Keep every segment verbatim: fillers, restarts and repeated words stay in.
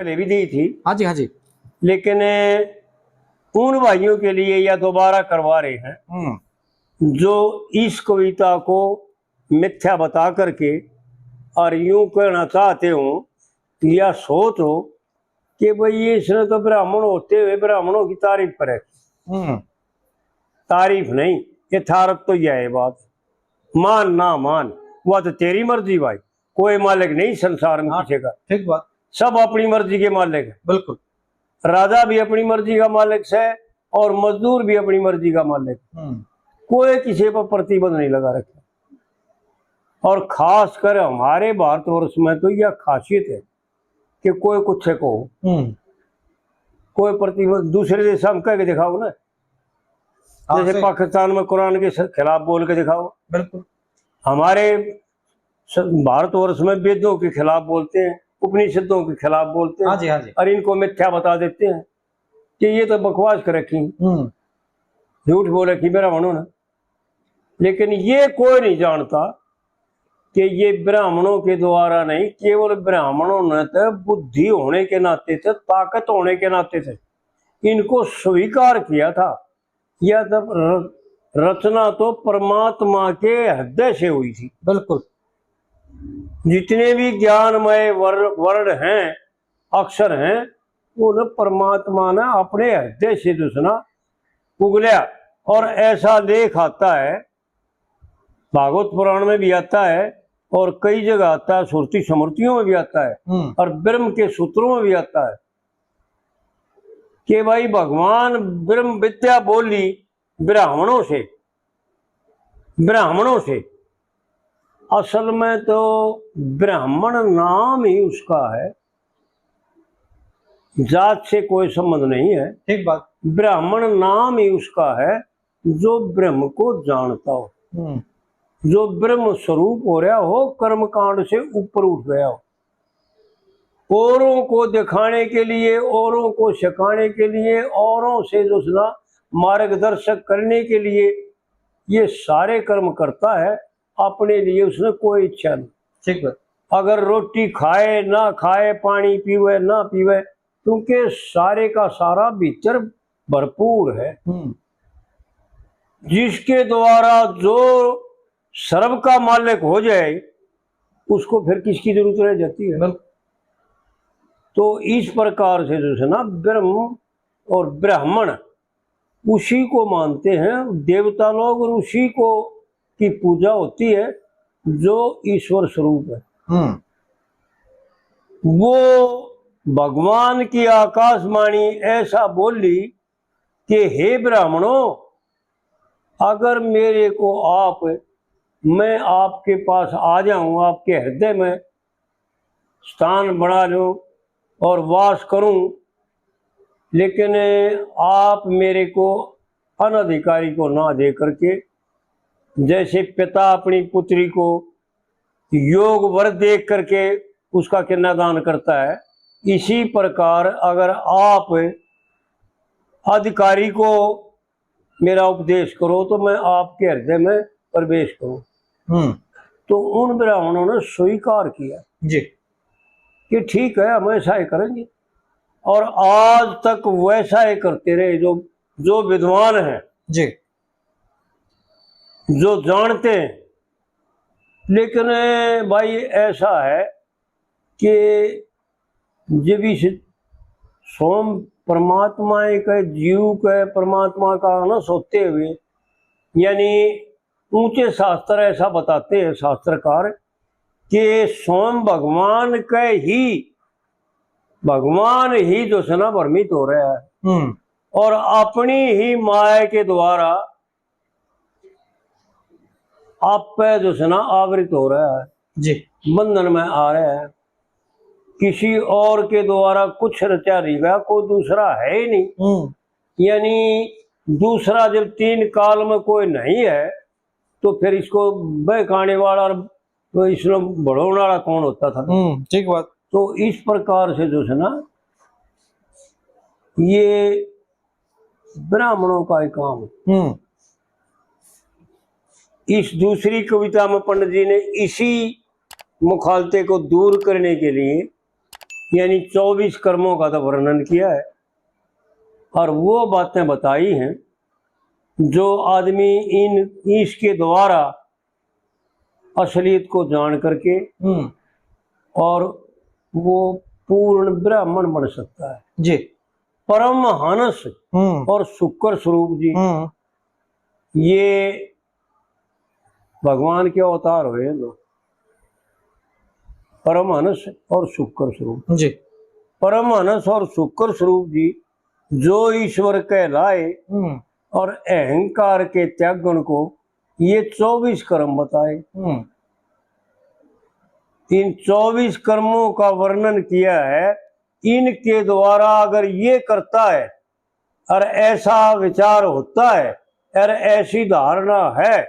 पहले भी दी थी, हाँ जी, हाँ जी। लेकिन उन भाइयों के लिए यह दोबारा करवा रहे हैं हम्म जो इस कविता को मिथ्या बता करके और यूं कहना चाहते हो या सोच हो कि भाई, ये इसने तो ब्राह्मण होते हुए ब्राह्मणों की तारीफ करे। हम्म तारीफ नहीं, यथार्थ तो यह है बात। मान ना मान, वह तो तेरी मर्जी भाई, कोई मालिक नहीं संसार में हाँ। किसी का, ठीक बात। सब अपनी मर्जी के मालिक है। बिल्कुल। राजा भी अपनी मर्जी का मालिक है और मजदूर भी अपनी मर्जी का मालिक। हम्म कोई किसी पर प्रतिबंध नहीं लगा रखा। और खासकर हमारे भारतवर्ष में तो यह खासियत है कि कोई कुछ को, हम्म कोई प्रतिबंध, दूसरे देश हम कह के दिखाओ ना, हाँ, जैसे सही। पाकिस्तान में कुरान के स- खिलाफ बोल के दिखाओ। बिल्कुल। हमारे स- भारतवर्ष में वेदों के खिलाफ बोलते हैं, उपनिषदों के खिलाफ बोलते हाँ हैं जी, हाँ जी। और इनको मिथ्या बता देते हैं कि ये तो बकवास कर रखी, हम्म झूठ बोल रखी ब्राह्मणों ने। लेकिन ये कोई नहीं जानता कि ये ब्राह्मणों के द्वारा नहीं, केवल ब्राह्मणों ने तो बुद्धि होने के नाते से, ताकत होने के नाते से इनको स्वीकार किया था। यह सब र- रचना तो परमात्मा के हृदय से हुई थी। बिल्कुल। जितने भी ज्ञानमय वर- वर्ण हैं, अक्षर हैं, उन परमात्मा ने अपने हृदय से जो है ना उगल्या। और ऐसा लेख आता है, भागवत पुराण में भी आता है और कई जगह आता है, श्रुति स्मृतियों में भी आता है हम्म और ब्रह्म के सूत्रों में भी आता है कि भाई, भगवान ब्रह्म विद्या बोली ब्राह्मणों से, ब्राह्मणों से। असल में तो ब्राह्मण नाम ही उसका है, जात से कोई संबंध नहीं है। ठीक बात। ब्राह्मण नाम ही उसका है जो ब्रह्म को जानता हो, हम्म जो ब्रह्म स्वरूप हो रहा हो, कर्म कांड से ऊपर उठ गया हो। औरों को दिखाने के लिए, औरों को सिखाने के लिए, औरों से जो है ना मार्गदर्शक करने के लिए ये सारे कर्म करता है, अपने लिए उसने कोई इच्छा नहीं। ठीक बात। अगर रोटी खाए ना खाए, पानी पीवे ना पीवे, क्योंकि सारे का सारा भीतर भरपूर है। हम्म जिसके द्वारा जो सर्व का मालिक हो जाए, उसको फिर किसकी जरूरत रह जाती है? बिल्कुल। तो इस प्रकार से जो है ना, ब्रह्म और ब्राह्मण उसी को मानते हैं देवता लोग, और उसी को की पूजा होती है जो ईश्वर स्वरूप है। हम्म वो भगवान की आकाशवाणी ऐसा बोली कि हे ब्राह्मणों, अगर मेरे को आप, मैं आपके पास आ जाऊं, आपके हृदय में स्थान बना लूं और वास करूं, लेकिन आप मेरे को अनधिकारी को ना दे करके, जैसे पिता अपनी पुत्री को योग वर देख करके उसका कन्यादान करता है, इसी प्रकार अगर आप अधिकारी को मेरा उपदेश करो तो मैं आपके हृदय में प्रवेश करूं। हम्म तो उन ब्राह्मणों ने स्वीकार किया जी। कि ठीक है, हम ऐसा ही करेंगे। और आज तक वैसा ही करते रहे। जो जो विद्वान हैं, जी। जो जानते हैं, लेकिन भाई, ऐसा है कि जब इस स्वयं परमात्मा के जीव के परमात्मा का अंश होते हुए, यानी ऊंचे शास्त्र ऐसा बताते हैं शास्त्रकार कि स्वयं भगवान के ही, भगवान ही जो है ना भ्रमित हो रहा है हम्म और अपनी ही माया के द्वारा आप पे जो है ना आवृत हो रहा है, जी। बंधन में आ रहा है, किसी और के द्वारा कुछ रचा नहीं गया, कोई दूसरा है ही नहीं। हम्म यानी दूसरा जब तीन काल में कोई नहीं है तो फिर इसको बहकाने वाला और इसमें बढ़ाने वाला कौन होता था? हम्म ठीक बात। तो इस प्रकार से जो है ना, ये ब्राह्मणों का ही काम है। हम्म इस दूसरी कविता में पंडित जी ने इसी मुखालते को दूर करने के लिए यानी चौबीस कर्मों का तो वर्णन किया है और वो बातें बताई हैं जो आदमी इन, इसके द्वारा असलियत को जान करके हम्म। और वो पूर्ण ब्राह्मण बन सकता है। जी। परम हंस हम्म। और शुक्र स्वरूप जी, हम्म। ये भगवान के अवतार हुए हैं दो, परम हंस और शुक्र स्वरूप। जी। परम हंस और शुक्र स्वरूप जी जो ईश्वर कहलाए हम्म। और अहंकार के त्यागन को ये चौबीस कर्म बताए। हम्म। इन चौबीस कर्मों का वर्णन किया है। इनके द्वारा अगर ये करता है और ऐसा विचार होता है और ऐसी धारणा है,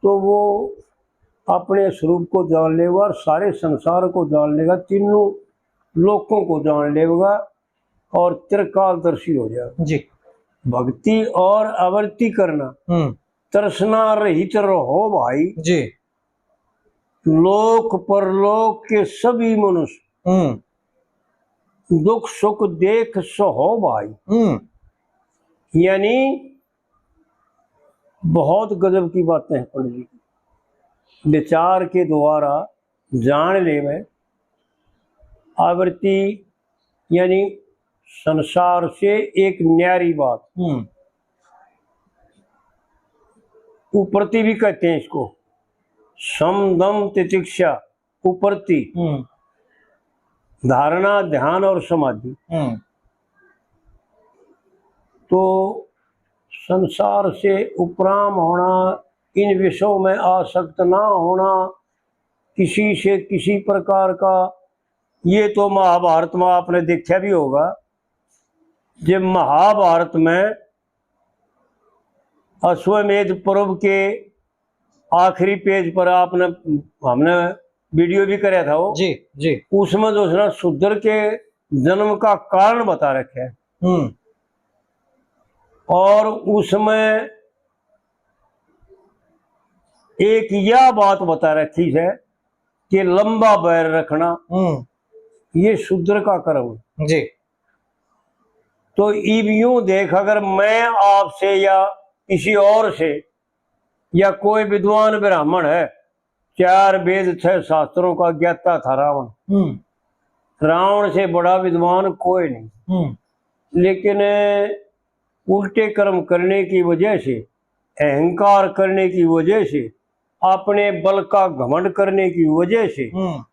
तो वो अपने स्वरूप को जान लेगा और सारे संसार को जान लेगा, तीनों लोकों को जान लेगा और त्रिकालदर्शी हो जाएगा। जी। भक्ति और आवर्ती करना। हम्म। तृष्णा रहित रहो भाई। जी। लोक परलोक के सभी मनुष्य हम्म। दुख सुख देख सहो भाई। हम्म। यानी बहुत गजब की बातें हैं पंडित जी की। विचार के द्वारा जान लेवे, आवृत्ति यानी संसार से एक न्यारी बात। हम्म। उपरती भी कहते हैं इसको, सम दम तितिक्षा, उपरती, हम्म। धारणा, ध्यान और समाधि। हम्म। तो संसार से उपराम होना, इन विषयों में आसक्त ना होना, किसी से किसी प्रकार का, ये तो महाभारत में आपने देखा भी होगा, जब महाभारत में अश्वमेध पर्व के आखिरी पेज पर आपने, हमने वीडियो भी करया था वो। जी, जी। उसमें जो है ना, शूद्र के जन्म का कारण बता रखे है। हम्म। और उसमें एक यह बात बता रखी है कि लंबा बैर रखना, हम्म। ये शूद्र का कर्म है। जी। तो इब यूं देख, अगर मैं आपसे या किसी और से या कोई विद्वान ब्राह्मण है, चार वेद छह शास्त्रों का ज्ञाता था रावण। हम्म। रावण से बड़ा विद्वान कोई नहीं। हम्म। लेकिन उल्टे कर्म करने की वजह से, अहंकार करने की वजह से, अपने बल का घमंड करने की वजह से हम्म।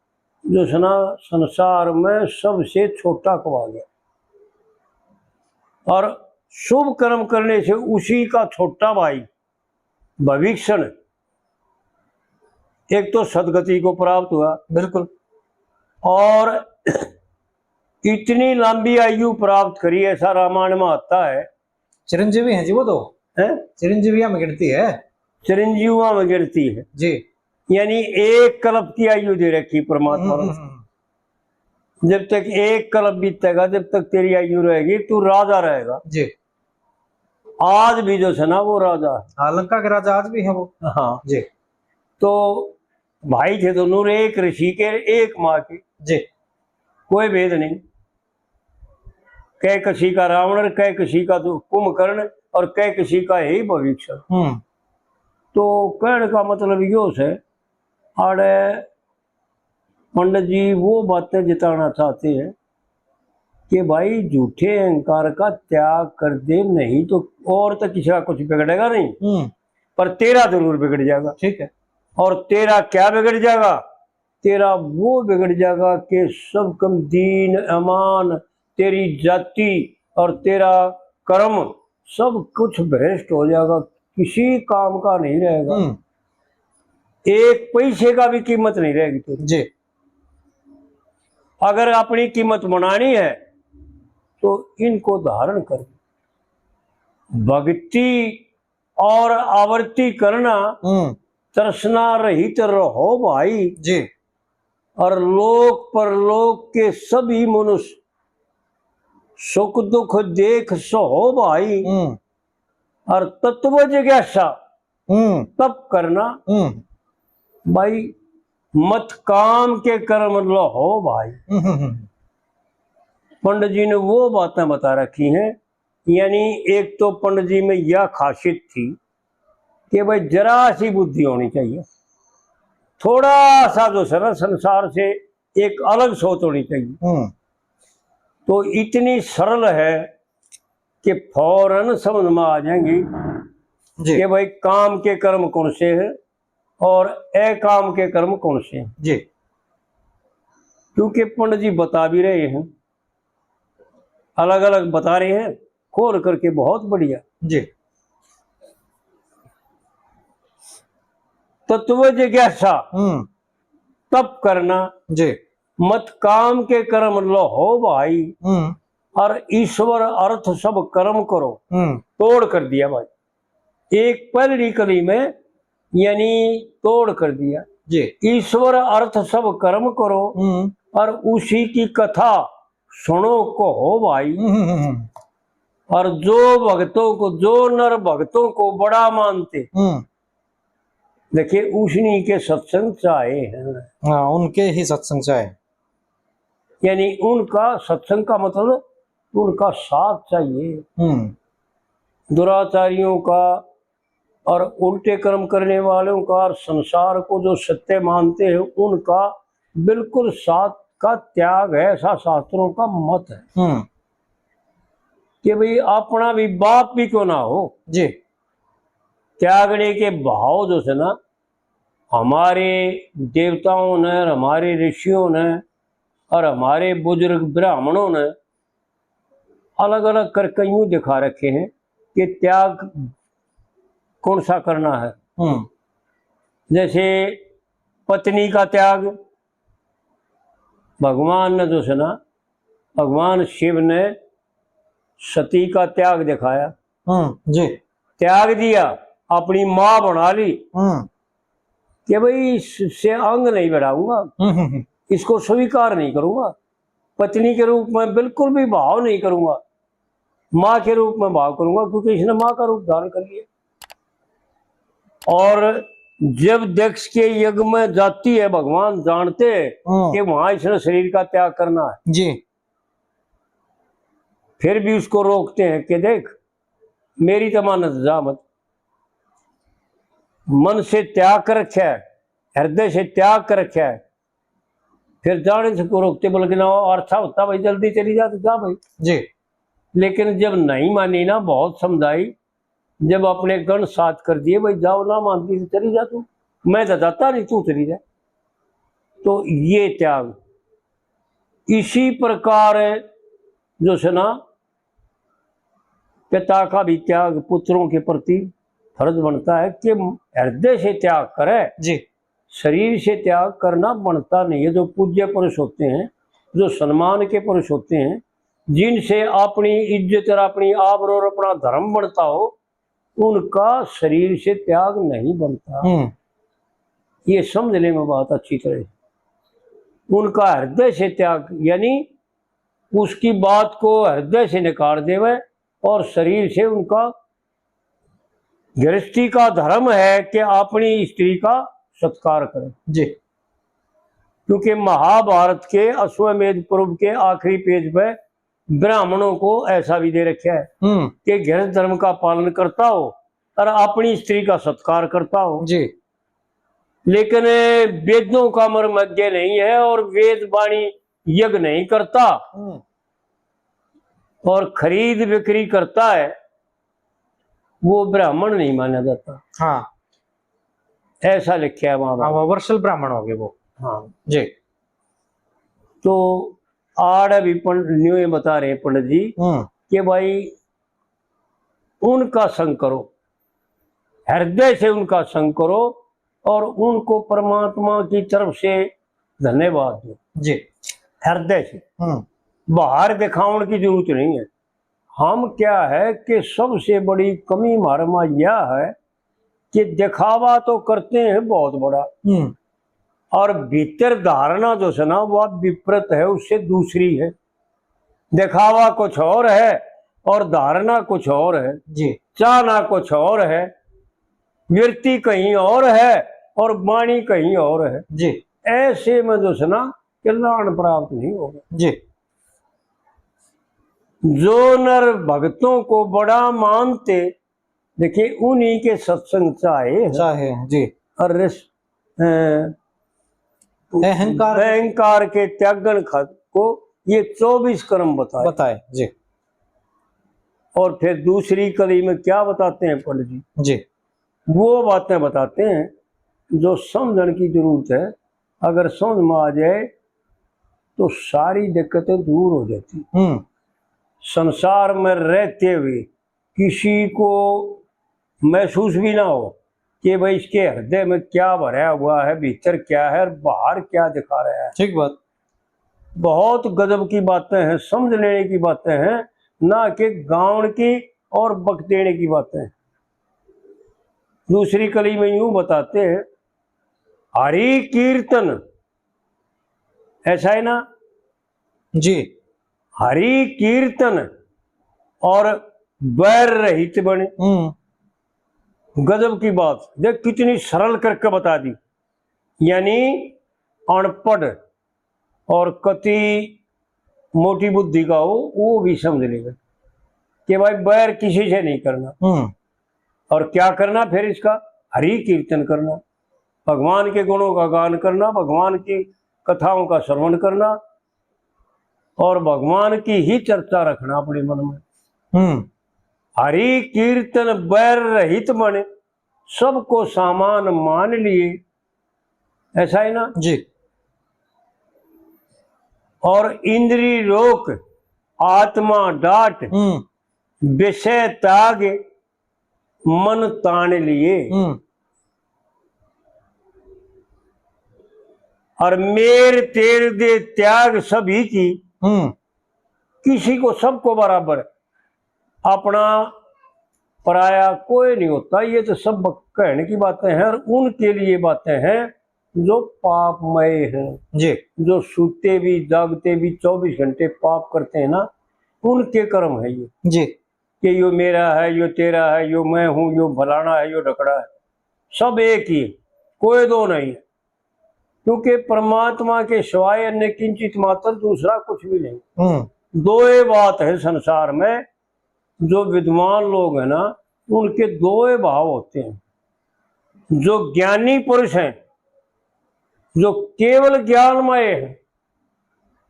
जो है ना, संसार में सबसे छोटा कहा गया। और शुभ कर्म करने से उसी का छोटा भाई भविक्षण एक तो सदगति को प्राप्त हुआ, बिल्कुल। और इतनी लंबी आयु प्राप्त करी, ऐसा रामायण में आता है। चिरंजीवी हैं जी वो तो। हैं? चिरंजीवियां में गिनती है। चिरंजीवियों में गिनती है। जी। यानी एक कल्प की आयु दे रखी परमात्मा ने। हम्म, हम्म, हम्म। जब तक एक कल्प बीतेगा, जब तक तेरी आयु रहेगी, तू राजा रहेगा। जी। आज भी जो है ना, वो राजा है। हाँ, लंका के राजा आज भी हैं वो। हाँ। जी। तो भाई थे दोनों, एक ऋषि के, एक माँ के। जी। कोई भेद नहीं। कै कशी का रावण और कै कशी का तो कुंभकर्ण और कै कशी का ही भविष्य। हम्म। तो कहने का मतलब यो है, आड़े पंडित जी वो बातें जिताना चाहते हैं कि भाई, झूठे अहंकार का त्याग कर दे, नहीं तो और तो किसी का कुछ बिगड़ेगा नहीं, हम्म। पर तेरा जरूर बिगड़ जाएगा। ठीक है। और तेरा क्या बिगड़ जाएगा? तेरा वो बिगड़ जाएगा कि सब कम दीन ईमान, तेरी जाति और तेरा कर्म सब कुछ भ्रष्ट हो जाएगा, किसी काम का नहीं रहेगा। हम्म। एक पैसे का भी कीमत नहीं रहेगी तेरी। जी। अगर अपनी कीमत बनानी है तो इनको धारण कर। भक्ति और आवर्ती करना, हम्म। तृष्णा रहित रहो भाई। जी। और लोक परलोक के सभी मनुष्य सुख दुख देख सहो भाई। हम्म। और तत्व जिज्ञासा, हम्म। तप करना। हम्म। भाई, मत काम के कर्म लहो भाई। हम्म, हम्म, हम्म। पंडित जी ने वो बातें बता रखी हैं। यानी एक तो पंडित जी में यह खासियत थी कि भाई, जरा सी बुद्धि होनी चाहिए, थोड़ा सा जो है ना, संसार से एक अलग सोच होनी चाहिए। हम्म। तो इतनी सरल है कि फौरन समझ में आ जाएंगी जी। कि भाई, काम के कर्म कौन से हैं और अकाम के कर्म कौन से हैं। जी। क्योंकि पंडित जी बता भी रहे हैं, अलग अलग बता रहे हैं, खोल करके, बहुत बढ़िया। जी। तत्व जिज्ञासा, हम्म। तप करना, जी। मत काम के कर्म लो हो भाई, हम्म। और ईश्वर अर्थ सब कर्म करो। हम्म। तोड़ कर दिया भाई, एक पहली कली में, यानी तोड़ कर दिया। जी। ईश्वर अर्थ सब कर्म करो, हम्म। और उसी की कथा सुनो कहो भाई। हम्म, हम्म, हम्म। और जो भक्तों को, जो नर भक्तों को बड़ा मानते, हम्म। देखिए, उसनी के सत्संग चाहे हैं। हाँ, उनके ही सत्संग चाहे। यानी उनका सत्संग का मतलब उनका साथ चाहिए। हम्म। दुराचारियों का और उल्टे कर्म करने वालों का और संसार को जो सत्य मानते हैं, उनका बिल्कुल साथ का त्याग है, ऐसा शास्त्रों का मत है। हम्म। कि भाई, अपना भी बाप भी क्यों ना हो, जी। त्यागने के भाव जो है ना, हमारे देवताओं ने, हमारे ऋषियों ने और हमारे बुजुर्ग ब्राह्मणों ने अलग-अलग करके यूं दिखा रखे हैं कि त्याग कौन सा करना है। हम्म। जैसे पत्नी का त्याग, भगवान ने जो है ना, भगवान शिव ने सती का त्याग दिखाया। हम्म, जी। त्याग दिया, अपनी माँ बना ली हम्म। कि भाई, इससे अंग नहीं बढ़ाऊंगा, हम्म, हम्म, हम्म। इसको स्वीकार नहीं करूंगा, पत्नी के रूप में बिल्कुल भी भाव नहीं करूंगा, माँ के रूप में भाव करूंगा, क्योंकि इसने माँ का रूप धारण कर लिया। और जब दक्ष के यज्ञ में जाती है, भगवान जानते हैं हम्म। कि वहां इसने शरीर का त्याग करना है। जी। फिर भी उसको रोकते हैं कि देख, मेरी तो मानत जा मत, मन से त्याग कर रखा है, हृदय से त्याग कर रखा है। फिर जाने से को रोकते, बोले कि ना, और अच्छा होता भाई, जल्दी चली जा तो जा भाई। जी। लेकिन जब नहीं मानी ना, बहुत समझाई, जब अपने गण साथ कर दिए, भाई जाओ, ना मानती तो चली जा तू, मैं तो जाता नहीं, तू चली जा। तो ये त्याग, इसी प्रकार जो है ना, पिता का भी त्याग पुत्रों के प्रति फर्ज बनता है कि हृदय से त्याग करे। जी। शरीर से त्याग करना बनता नहीं है। जो पूज्य पुरुष होते हैं, जो सम्मान के पुरुष होते हैं, जिनसे अपनी इज्जत और अपनी आबरू और अपना धर्म बनता हो, उनका शरीर से त्याग नहीं बनता। हम्म। ये समझ ले मैं बात अच्छी तरह। उनका हृदय से त्याग, यानी उसकी बात को हृदय से नकार देवे और शरीर से उनका, गृहस्थी का धर्म है कि अपनी स्त्री का सत्कार करें। जी। क्योंकि महाभारत के अश्वमेध पर्व के आखिरी पेज पे ब्राह्मणों को ऐसा भी दे रखा है हम्म। कि गृहस्थ धर्म का पालन करता हो और अपनी स्त्री का सत्कार करता हो। जी। लेकिन वेदों का मर्म अज्ञ नहीं है और वेद वाणी यज्ञ नहीं करता हम्म। और खरीद बिक्री करता है, वो ब्राह्मण नहीं माना जाता। हाँ। ऐसा लिखा है वहां। हाँ, वो वर्षल ब्राह्मण हो गए वो। हाँ। जी। तो आड़ भी पंड-, न्यू ये बता रहे हैं पंडित जी हम्म। कि भाई, उनका संग करो, हृदय से उनका संग करो और उनको परमात्मा की तरफ से धन्यवाद दो। जी। हृदय से। हम्म। बाहर दिखावण की जरूरत नहीं है। हम क्या है कि सबसे बड़ी कमी हमारे में यह है कि दिखावा तो करते हैं बहुत बड़ा, हम्म। और भीतर धारणा जो है ना, वह विपरीत है, उससे दूसरी है। दिखावा कुछ और है और धारणा कुछ और है, जी। चाहना कुछ और है, वृत्ति कहीं और है और वाणी कहीं और है। जी। ऐसे में जो है ना, कल्याण प्राप्त नहीं होगा। जी। जो नर भक्तों को बड़ा मानते, देखिए, उन्हीं के सत्संग चाहे हैं। चाहे, जी। और रस, अ, अहंकार अहंकार के त्यागन खा-, को ये चौबीस कर्म बताए। बताए, जी। और फिर दूसरी कली में क्या बताते हैं पंडित जी? जी। वो बातें बताते हैं जो समझण की जरूरत है। अगर समझ में आ जाए तो सारी दिक्कतें दूर हो जाती। हम्म। संसार में रहते हुए किसी को महसूस भी ना हो कि भाई, इसके हृदय में क्या भरा हुआ है, भीतर क्या है और बाहर क्या दिखा रहा है। ठीक बात। बहुत गजब की बातें हैं, समझ लेने की बातें हैं, ना कि गावण की और बक देने की बातें हैं। दूसरी कली में यूं बताते हैं, हरि कीर्तन, ऐसा है ना? जी। हरि कीर्तन और बैर रहित बने। हम्म। गजब की बात, देख, कितनी सरल करके बता दी। यानी अनपढ़ और कति मोटी बुद्धि का हो, वो भी समझ लेगा कि भाई, बैर किसी से नहीं करना। हम्म। और क्या करना फिर इसका? हरि कीर्तन करना, भगवान के गुणों का गान करना, भगवान की कथाओं का श्रवण करना और भगवान की ही चर्चा रखना अपने मन में। हम्म। हरि कीर्तन बैर रहित मन, सबको सामान मान लिए, ऐसा है ना? जी। और इंद्री रोक, आत्मा डाट, हम्म। विषय त्याग, मन तान लिए। हम्म। और मेर तेर दे त्याग सभी की, हम्म। किसी को, सबको बराबर, अपना पराया कोई नहीं होता। ये तो सब कहने की बातें हैं और उनके लिए बातें हैं जो पापमय हैं। जी। जो सोते भी, जागते भी, चौबीस घंटे पाप करते हैं ना, उनके कर्म है ये। जी। कि यो मेरा है, यो तेरा है, यो मैं हूँ, यो फलाना है, यो ढकड़ा है, सब एक ही, कोई दो नहीं है। क्योंकि परमात्मा के सिवाय अन्य किंचित मात्र दूसरा कुछ भी नहीं। हम्म। दोए बात है संसार में, जो विद्वान लोग हैं ना, उनके दोए भाव होते हैं। जो ज्ञानी पुरुष हैं, जो केवल ज्ञानमय हैं,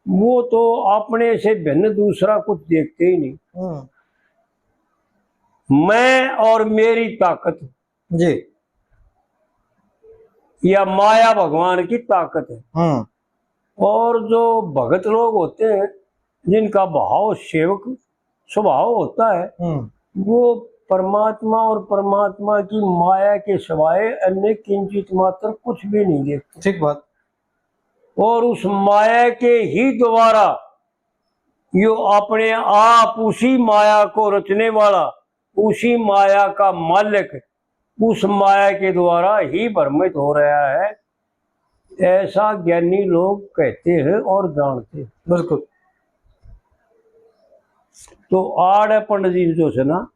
वो तो अपने से भिन्न दूसरा कुछ देखते ही नहीं। हम्म। मैं और मेरी ताकत, जी। या माया भगवान की ताकत है। हम्म। और जो भगत लोग होते हैं, जिनका भाव सेवक स्वभाव होता है, हम्म। वो परमात्मा और परमात्मा की माया के सिवाय अन्य किंचित मात्र कुछ भी नहीं देखते। ठीक बात। और उस माया के ही द्वारा यो अपने आप उसी माया को रचने वाला, उसी माया का मालिक, उस माया के द्वारा ही भ्रमित हो रहा है, ऐसा ज्ञानी लोग कहते हैं और जानते हैं। बिल्कुल। तो आड़ है पंडित जी जो से ना,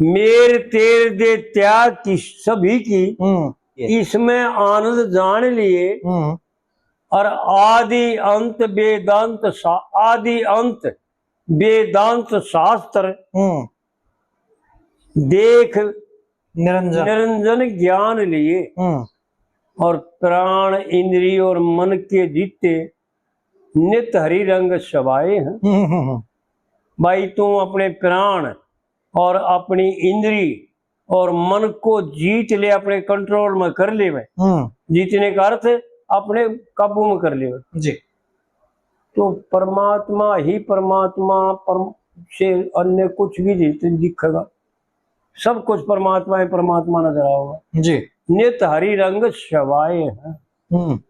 मेर तेर दे त्याग की सभी की, हम्म। इसमें आनंद जान लिए। हम्म। और आदि अंत वेदांत सा-, आदि अंत वेदांत शास्त्र, हम्म। देख निरंजन। निरंजन ज्ञान लिए। हम्म। और प्राण, इंद्री और मन के जीते नित हरि रंग सवाए हैं। हम्म, हम्म, हम्म। भाई, तू अपने प्राण और अपनी इंद्री और मन को जीत ले, अपने कंट्रोल में कर ले। हम्म। जीतने का अर्थ अपने काबू में कर ले। जी। तो परमात्मा ही परमात्मा, परम-, से अन्य कुछ भी नहीं दिखेगा, सब कुछ परमात्मा ही परमात्मा नजर आओगा। जी। नित हरि रंग सवाए हैं। हम्म।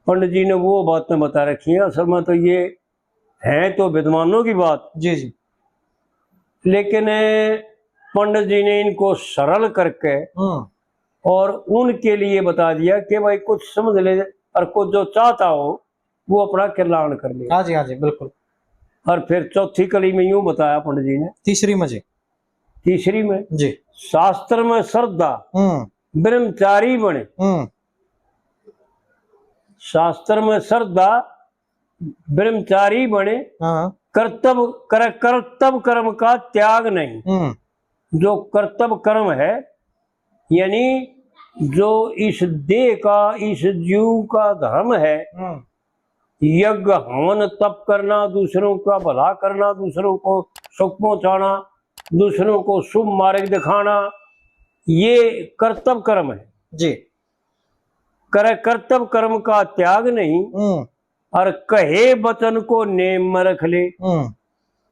पंडित जी ने वो बातें बता रखी है, असल में तो ये है तो विद्वानों की बात। जी, जी। लेकिन पंडित जी ने इनको सरल करके हम्म। और उनके लिए बता दिया कि भाई, कुछ समझ ले और कुछ जो चाहता हो, वो अपना कल्याण कर ले। हाँ जी, हाँ जी, बिल्कुल। और फिर चौथी कली में यूं बताया पंडित जी ने। तीसरी में जी। तीसरी में जी। शास्त्र में श्रद्धा, हम्म। ब्रह्मचारी बने। हम्म। शास्त्र में श्रद्धा, ब्रह्मचारी बने, हाँ। कर्तव्य कर, कर्तव्य कर्म का त्याग नहीं। हम्म। जो कर्तव्य कर्म है, यानी जो इस देह का, इस जीव का धर्म है, हम्म। यज्ञ, हवन, तप करना, दूसरों का भला करना, दूसरों को सुख पहुंचाना, दूसरों को शुभ मार्ग दिखाना, ये कर्तव्य कर्म है। जी। करे कर्तव्य कर्म का त्याग नहीं, हम्म। और कहे वचन को नेम में रख ले, हम्म।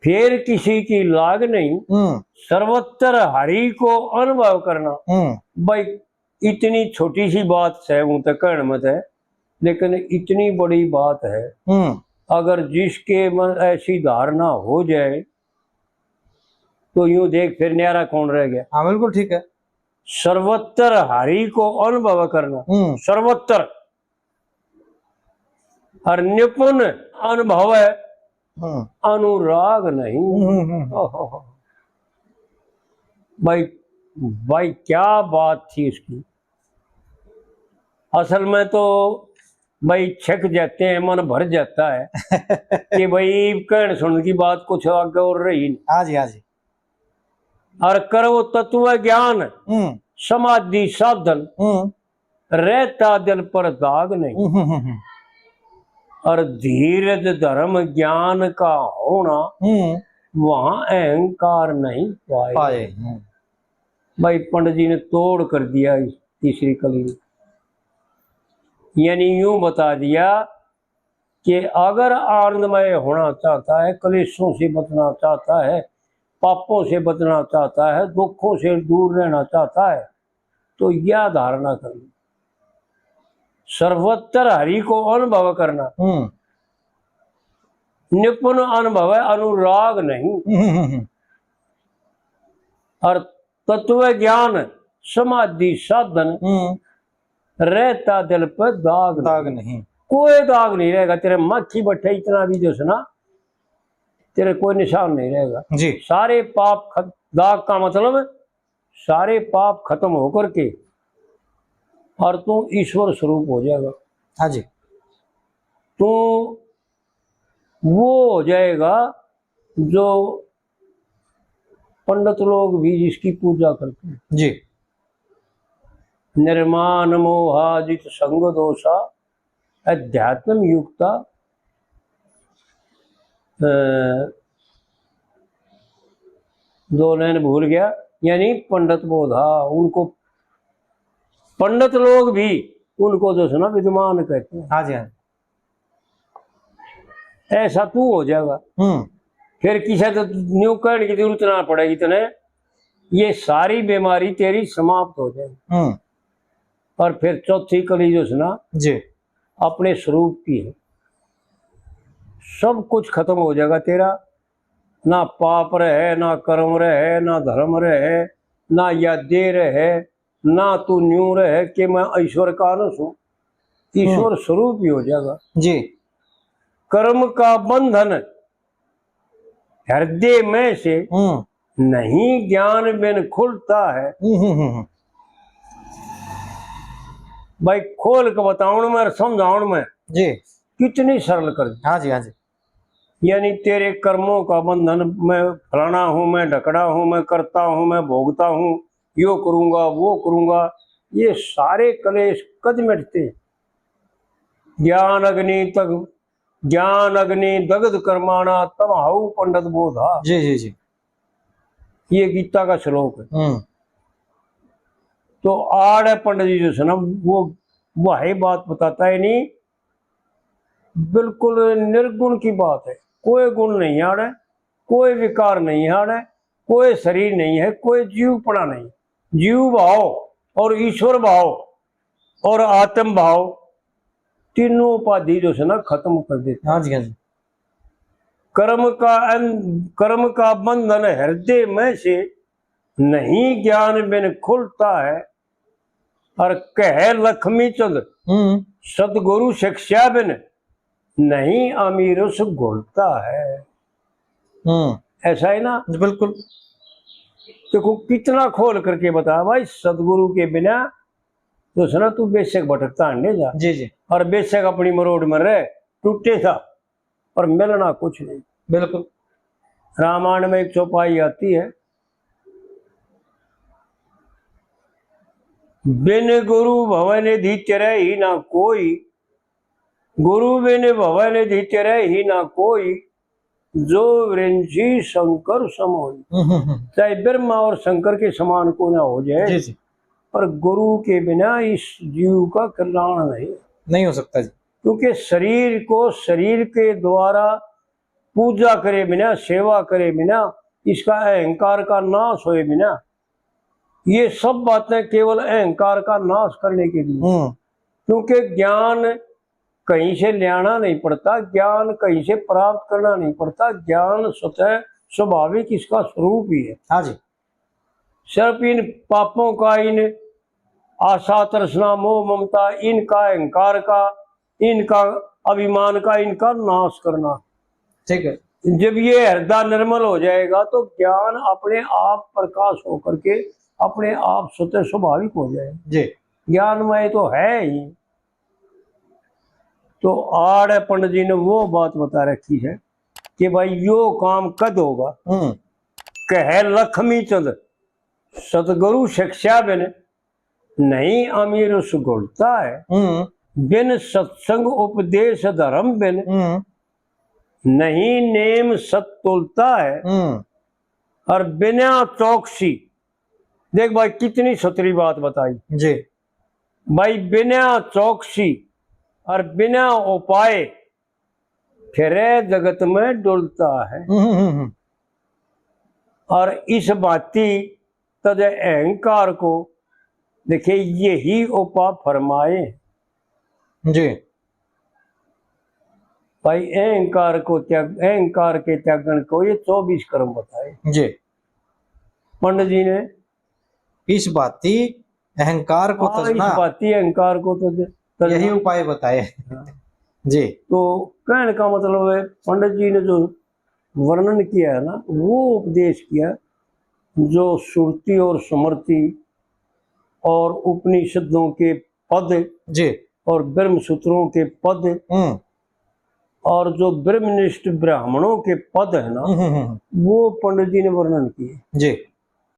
फिर किसी की लाग नहीं। हम्म। सर्वत्र हरि को अनुभव करना। हम्म। भाई, इतनी छोटी सी बात है, वो तो कहण मत है, लेकिन इतनी बड़ी बात है। हम्म। अगर जिसके मन ऐसी धारणा हो जाए, तो यूं देख, फिर न्यारा कौन रह गया? हाँ, बिल्कुल ठीक है। सर्वत्र हरि को अनुभव करना। हम्म। सर्वत्र। और निपुण अनुभव है, हम्म। अनुराग नहीं। हम्म, हम्म, हम्म। ओहो हो। भाई, भाई, क्या बात थी इसकी। असल में तो भाई, छक जाते हैं, मन भर जाता है कि भाई, कहण सुन की बात कुछ आगे और रही नहीं। हाँ जी, हाँ जी। और करो तत्व ज्ञान, हम्म। समाधि साधन, हम्म। रहता दिल पर दाग नहीं। हम्म, हम्म, हम्म। और धीरज धर्म ज्ञान का होना, हम्म। वहां अहंकार नहीं पाए। पाए, हम्म। भाई, पंडित जी ने तोड़ कर दिया इस तीसरी कली में। यानी यूं बता दिया कि अगर आनंदमय होना चाहता है, कलेशों से बचना चाहता है, पापों से बचना चाहता है, दुखों से दूर रहना चाहता है, तो यह धारणा करनी। सर्वत्र हरि को अनुभव करना। हम्म। निपुण अनुभव है, अनुराग नहीं। हम्म, हम्म, हम्म। और तत्व ज्ञान समाधि साधन, हम्म। रहता दिल पे दाग दाग नहीं। नहीं। कोई दाग नहीं रहेगा, तेरे माखी बट्ठे इतना भी जो है ना, तेरे कोई निशान नहीं रहेगा। जी। सारे पाप खत-, दाग का मतलब सारे पाप खत्म होकर के और तू ईश्वर स्वरूप हो जाएगा। हाँ जी। तू वो हो जाएगा जो पंडित लोग भी जिसकी पूजा करते हैं। जी। निर्माण मोहाजित संग दोषा अध्यात्म युक्ता, अ, दो लाइन भूल गया, यानी पंडित बोधा, उनको पंडित लोग भी उनको जो है ना विद्वान कहते हैं। हाँ जी, हाँ जी। ऐसा तू हो जाएगा। हम्म। फिर किसी तो न्यू कहने की जरूरत ना पड़ेगी तने, ये सारी बीमारी तेरी समाप्त हो जाएगी। हम्म। और फिर चौथी कली जो है ना, जी। अपने स्वरूप की है, सब कुछ खत्म हो जाएगा तेरा, ना पाप रहे, ना कर्म रहे, ना धर्म रहे, ना या देह रहे, ना तू न्यू रहे कि मैं ईश्वर का अंश हूं, ईश्वर हम्म। स्वरूप ही हो जाएगा। जी। कर्म का बंधन हृदय में से हम्म। नहीं ज्ञान बिन खुलता है। हम्म, हम्म, हम्म, हम्म। भाई, खोल के बताउण में और समझाउण में जी। कितनी सरल कर दी। हाँ जी, हाँ जी। यानी तेरे कर्मों का बंधन, मैं फलाना हूं, मैं ढकड़ा हूं, मैं करता हूं, मैं भोगता हूं, यो करूंगा, वो करूंगा, ये सारे कलेश कद मिटते? ज्ञान अग्नि तक, ज्ञान अग्नि दग्ध कर्माणा तम हऊ पंडित बोधा। जी, जी, जी। ये गीता का श्लोक है। हम्म। तो आड़े पंडित जी जो है ना, वो, वो है बात बताता है नहीं, बिल्कुल निर्गुण की बात है, कोई गुण नहीं आड़े, कोई विकार नहीं आड़े, कोई शरीर नहीं है, कोई जीवपना नहीं। जीव भाव और ईश्वर भाव और आत्म भाव, तीनों उपाधि जो है ना, खत्म कर देते हैं। हाँ जी, हाँ जी। कर्म का अन-, कर्म का बंधन हृदय में से नहीं ज्ञान बिन खुलता है, और कहे लक्ष्मी चंद, हम्म। सतगुरु शिक्षा बिन नहीं अमीरस घुलता है। हम्म। ऐसा है ना? जी, बिल्कुल। देखो, कितना खोल करके बताया भाई, सतगुरु के बिना तो सुना, तू बेशक भटकता अंडे जा। जी, जी। और बेशक अपनी मरोड़ में रह, टूटे था, पर मिलना कुछ नहीं। बिल्कुल। रामायण में एक चौपाई आती है, बिन गुरु भव निधि तेरे ही ना कोई, गुरु बिन भव निधि तेरे ही ना कोई, जो विरंची शंकर सम होई। हम्म, हम्म, हम्म। चाहे ब्रह्मा और शंकर के समान को ना हो जाए, जी, जी। पर गुरु के बिना इस जीव का कल्याण नहीं। नहीं हो सकता जी। क्योंकि शरीर को शरीर के द्वारा पूजा करे बिना, सेवा करे बिना, इसका अहंकार का नाश होए बिना, ये सब बातें केवल अहंकार का नाश करने के लिए। हम्म। क्योंकि ज्ञान कहीं से लाना नहीं पड़ता, ज्ञान कहीं से प्राप्त करना नहीं पड़ता, ज्ञान स्वतः स्वाभाविक इसका स्वरूप ही है। हाँ जी। सिर्फ इन पापों का, इन आशा, तृष्णा, मोह, ममता, इनका, अहंकार का, इनका, अभिमान का, इनका नाश करना। ठीक है। जब ये हृदय निर्मल हो जाएगा तो ज्ञान अपने आप प्रकाश होकर के अपने आप स्वतः स्वाभाविक हो जाएगा। जी। ज्ञानमय तो है ही। तो आड़े पंडित जी ने वो बात बता रखी है कि भाई, यो काम कद होगा। हम्म। कहे लक्ष्मी चंद, सतगुरु शिक्षा बिन नहीं अमीरुस घुलता है। हम्म। बिन सत्संग उपदेश धर्म बिन हम्म। नहीं नेम सत तुलता है। हम्म। और बिना चौकसी, देख भाई, कितनी सतरी बात बताई। जी। भाई, बिना चौकसी और बिना उपाय फिरे जगत में डुलता है। हम्म, हम्म, हम्म। और इस भांति तद अहंकार को, देखिए, यही उपा फरमाए। जी। भाई, अहंकार को त्याग, अहंकार के त्यागन को ये चौबीस कर्म बताए। जी। पंडित जी ने इस भांति अहंकार को हाँ, इस तजना। भांति अहंकार को तज-, तजना। यही उपाय बताए। हाँ। जी। तो कहने का मतलब है, पंडित जी ने जो वर्णन किया है ना, वो उपदेश किया, जो श्रुति और स्मृति और उपनिषदों के पद जी। और ब्रह्म सूत्रों के पद हम्म। और जो ब्रह्मनिष्ठ ब्राह्मणों के पद है ना, हम्म, हम्म, हम्म। वो पंडित जी ने वर्णन किए। जी।